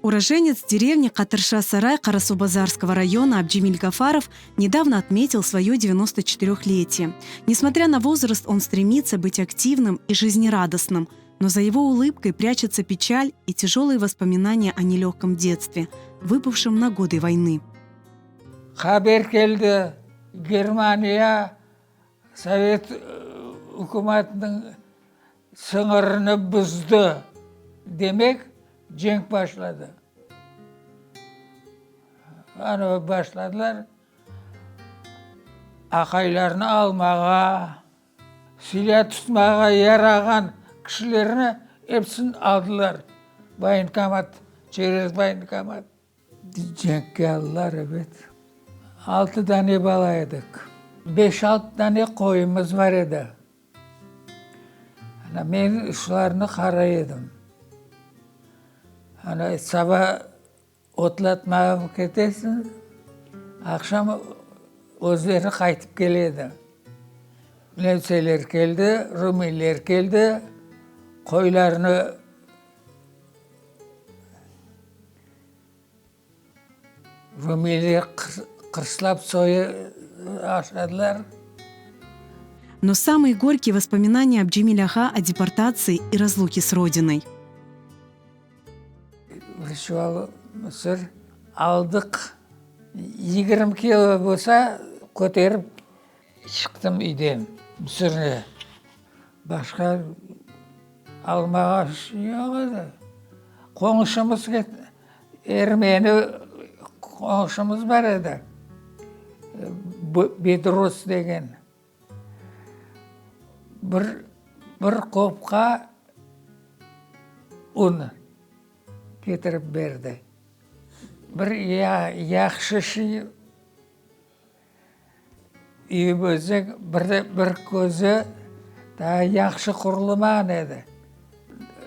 Уроженец деревни Катырша-Сарай Карасубазарского района Абджемиль Гафаров недавно отметил свое 94-летие. Несмотря на возраст, он стремится быть активным и жизнерадостным, но за его улыбкой прячется печаль и тяжелые воспоминания о нелегком детстве, выпавшем на годы войны. Haber keldi, Germaniya Sovet ükümetiniñ sıñırını buzdı, demek, cenk başladı. Ana başladılar aqaylarnı almağa, silâ tutmağa yarağan kişilerni episini aldılar voyenkomat, çerez voyenkomat. Cenkke aldılar, ebet. Altı dane bala edik. Beş-altı dane qoyumız bar edi. Ana, men şularnı qaray edim. Ana, saba otlatmağa ketesiñ, aqşam özleri qaytıp kele edi. Nemseler keldi, rumeyler keldi, qoylarnı Rumeyler qırslap soyu aşadılar. Но самые горькие воспоминания Абджемиль-ağa о депортации и разлуке с родиной. Bir çuval mısır aldıq. 20 kilo bolsa köterip çıqtım üyden mısırnı. Başqa almağa şey yoq edi. Qoñşumız ermeni qoñşumız bar edi, Bedros degen. Bir bir qopqa un ketirip berdi. Bir yahşı şey Üyümizniñ bir közü daa yahşı qurulmağan edi.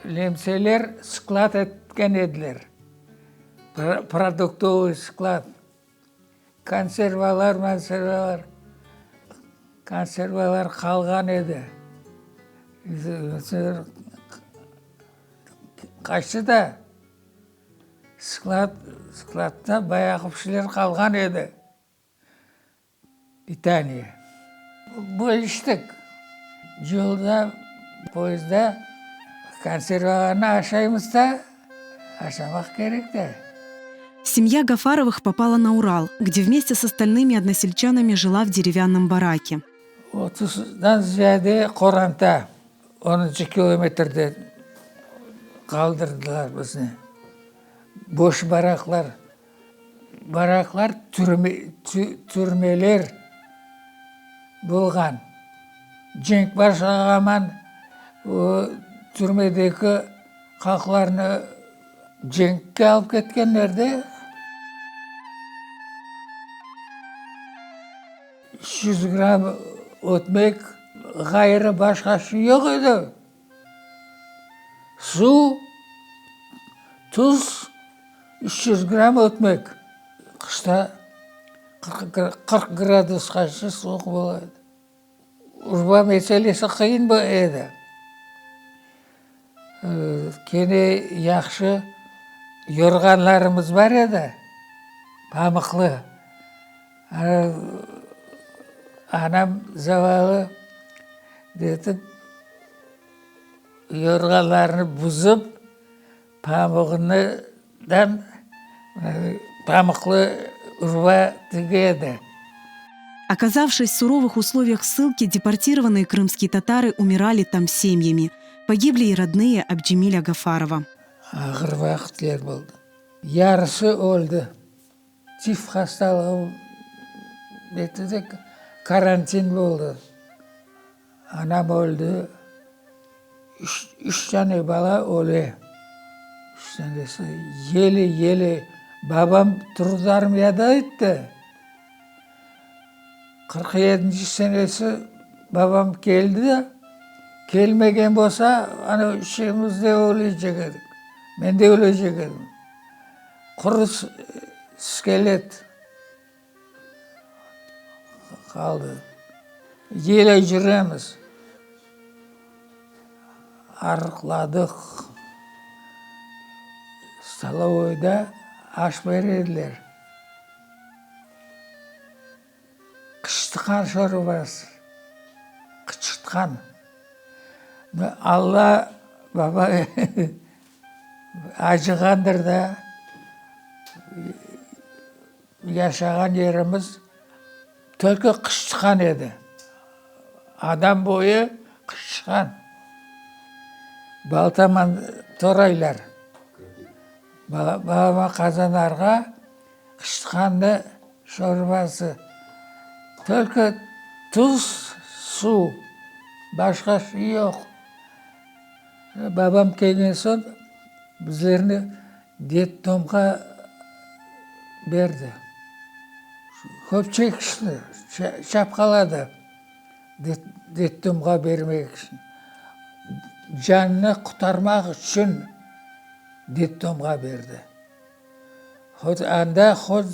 Nemseler sklad etken ediler, produktovıy sklad. Konservalar, monservalar, konservalar qalğan edi. Qaçtı da, sklad, skladda bayağı bir şeyler qalğan edi. Pitaniye. Bölüştik. Yolda, poyezdda konservalarnı aşaymız da, aşamaq kerek de. Семья Гафаровых попала на Урал, где вместе с остальными односельчанами жила в деревянном бараке. Otuzdan ziyade qoranta onuncı kilometrde qaldırdılar bizni. Boş baraklar. Baraklar türmeler bolğan. Cenk başlağaman o türmedeki halqlarnı cenkke alıp ketkenler de. 300 gramm ötmek, ğayrı başqa şey yoq edi. Suv, tuz, 300 gramm ötmek. Qışta 40 gradusqace suvuq bola edi. Urba meselesi qıyın edi. Kene yahşı yorğanlarımız bar edi, pamıqlı. Anam zavallı detip, yorğanlarnı buzıp, pamuğından pamıqlı urba tige edi. Оказавшись в суровых условиях ссылки, депортированные крымские татары умирали там семьями. Погибли и родные Абджемиля Гафарова. Ağır vaqıtler boldı. Yarısı öldi. Tif hastalığı etti de, karantin boldı. Anam öldi. Üç, üç dane bala öle. Üç danesi yele-yele. Babam turdı armiyada etti. 47 yedinci senesi babam keldi de, kelmegen bolsa, ana üçemiz de ölecek edik. Men de ölecek edim. Quru skelet qaldı. Yele cüremiz. Arıqladıq. Stolovoyda aş bere ediler. Qıçıtqan şorbası. Qıçıtqan. Alla baba acığandır da, yaşağan yerimiz tolko qıçıtqan edi. Adam boyu qıçıtqan. Baltaman toraylar. Balama qazanlarğa Qışqandı şorbası. Tolko tuz, suv, başqa şey yoq. Babam kelgen soñ bizlerni detdomğa berdi. Köp çekişti, çapqaladı detdomğa bermek içün. Canını qurtarmaq içün detdomğa berdi. Hot anda, hot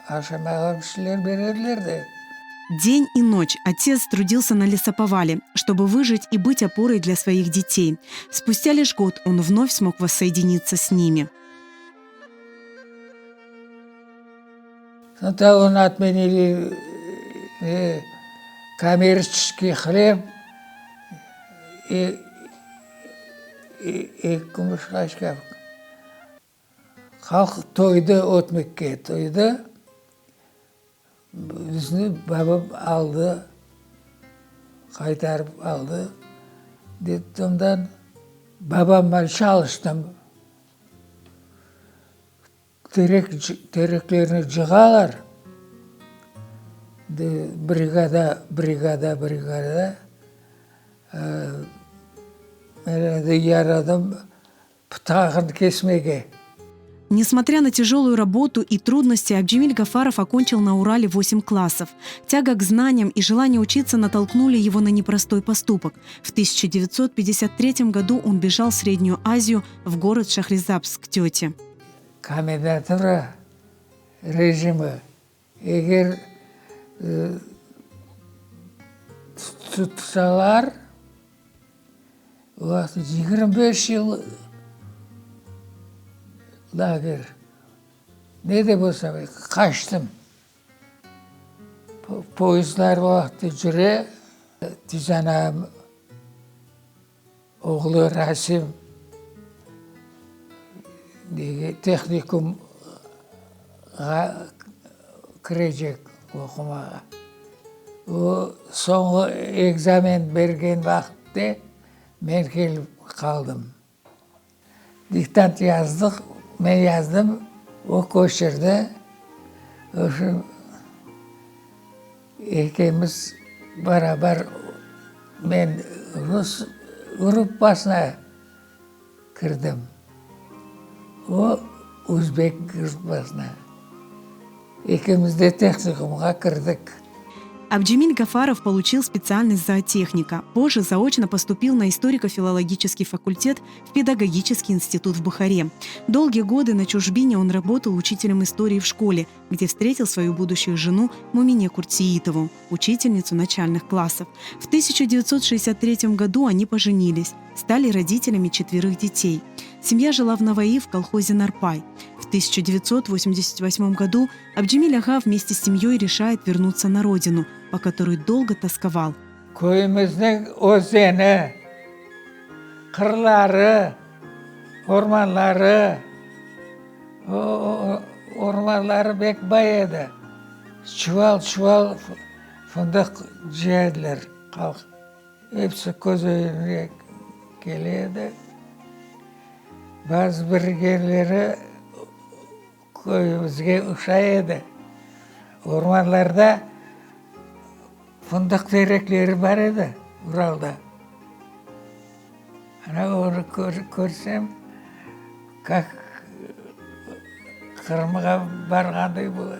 aşamağa bir şeyler bererler de. День и ночь отец трудился на лесоповале, чтобы выжить и быть опорой для своих детей. Спустя лишь год он вновь смог воссоединиться с ними. Soñra onı otmenili kommerçeskiy hleb i Eki kümüş qaşqaf. Halq toydı, ötmekke toydı. Bizni babam aldı, qaytarıp aldı detdomdan. Babamman çalıştım. Terek, tereklerni cığalar, brigada, brigada, brigada. Men endi yaradım pıtağını kesmege. Несмотря на тяжелую работу и трудности, Абджемиль Гафаров окончил на Урале 8 классов. Тяга к знаниям и желание учиться натолкнули его на непростой поступок. В 1953 году он бежал в Среднюю Азию, в город Шахризабс к тете. Komendatura rejimi, eger tutsalar, o vaqıt 25 yıl lager. Ne de bolsa, qaçtım. Poyezdlar o vaqıt cüre, tizanam Oğlu Rasim tehnikumğa kirecek oqumağa. O, soñu ekzamen bergen vaqıtte men kelip qaldım. Diktant yazdıq, men yazdım, o köçürdi. Oşu Ekimiz beraber men rus gruppasına kirdim, o, özbek gruppasına. Ekimiz de tehnikumğa kirdik. Абджемиль Гафаров получил специальность зоотехника. Позже заочно поступил на историко-филологический факультет в педагогический институт в Бухаре. Долгие годы на чужбине он работал учителем истории в школе, где встретил свою будущую жену Мумине Куртсеитову, учительницу начальных классов. В 1963 году они поженились, стали родителями четверых детей. Семья жила в Наваи в колхозе «Нарпай». В 1988 году Абджемиль Ага вместе с семьей решает вернуться на родину, по которой долго тосковал. Köyümizniñ özeni, qırları, ormanları, Ormanları bek bay edi. Çuval-çuval fındıq cıya ediler halq. Episi köz ögüne kele edi. Bazı bir yerleri köyümizge uşay edi. Ormanlarda fındıq terekleri bar edi Uralda. Ana onı körsem, kak Qırımğa barğanday bola.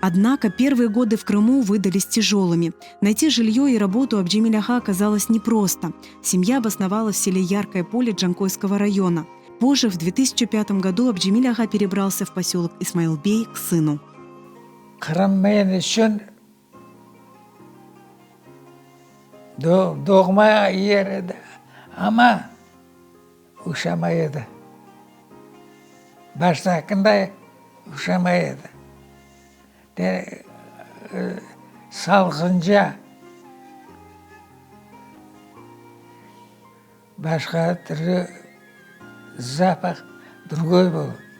Однако первые годы в Крыму выдались тяжелыми. Найти жилье и работу Абджемиль-ага оказалось непросто. Семья обосновалась в селе Яркое поле Джанкойского района. Позже, в 2005 году, Абджемиль-ага перебрался в поселок Исмаилбей к сыну. Qırım men içün Doğma yer edi, amma. Uşamay edi. Baştaqınday uşamay edi. De, salqınca. Başqa türlü zapah, drugoy boldı.